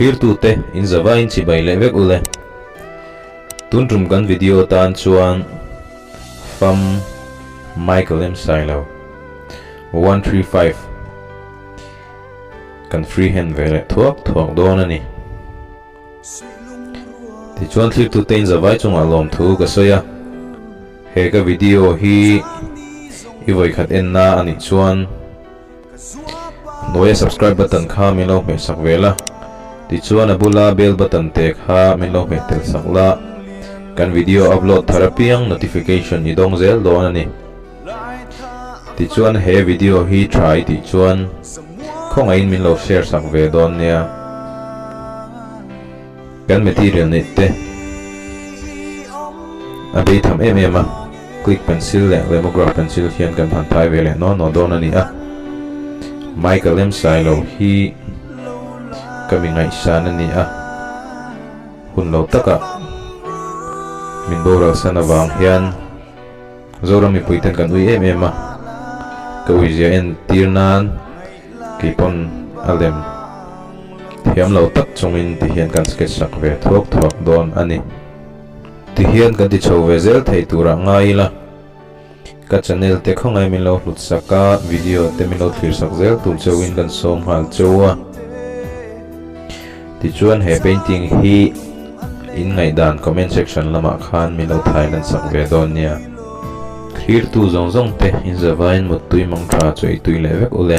Thlirtute in zavaiin chibai leh vek ule. Tun tum kan video tan chuan Fam Michael M Sailo 135 kan freehand ve leh thuak thuak dawn a ni. Tichuan thlirtute in zavai chungah lawmthu ka sawi a, he ka video hi i vawikhat enna a nih chuan Hnuaia subscribe button kha min lo hmeh sak ve la, tichuan a bula bell button te kha min lo hmeh tel sak la, kan video upload thar apiang notification i dawng zel dawn a ni. Tichuan he video hi tha i tih chuan khawngaihin min lo share sak ve dawn nia. Kan material neih te a bei tham em em a, click pencil leh lemograph pencil hian kan han thai ve leh naw naw dawn a ni a. Michael M Sailo hi ka mi ngaihsan a ni a, hun lo taka min boral san avang hian Zoram mipui ten kan ui em em a, ka uizia entir nan kei pawn a lem thiam lo tak chungin ti hian kan sketch sak ve thuak thuak dawn a ni. Ti hian kan ti chho ve zel thei turah ngai ila, ka channel te khawngaih min lo hlut sak a, video te min lo thlir sak zel tur chauhin kan sawm nghal cheu a. Tichuan he painting hi in ngaihdan comment section lamah khan min lo thai lan sak ve dawn nia. Thlirtu zawng zawng te in zavain muttui mang tha chu ei tui leh vek ule.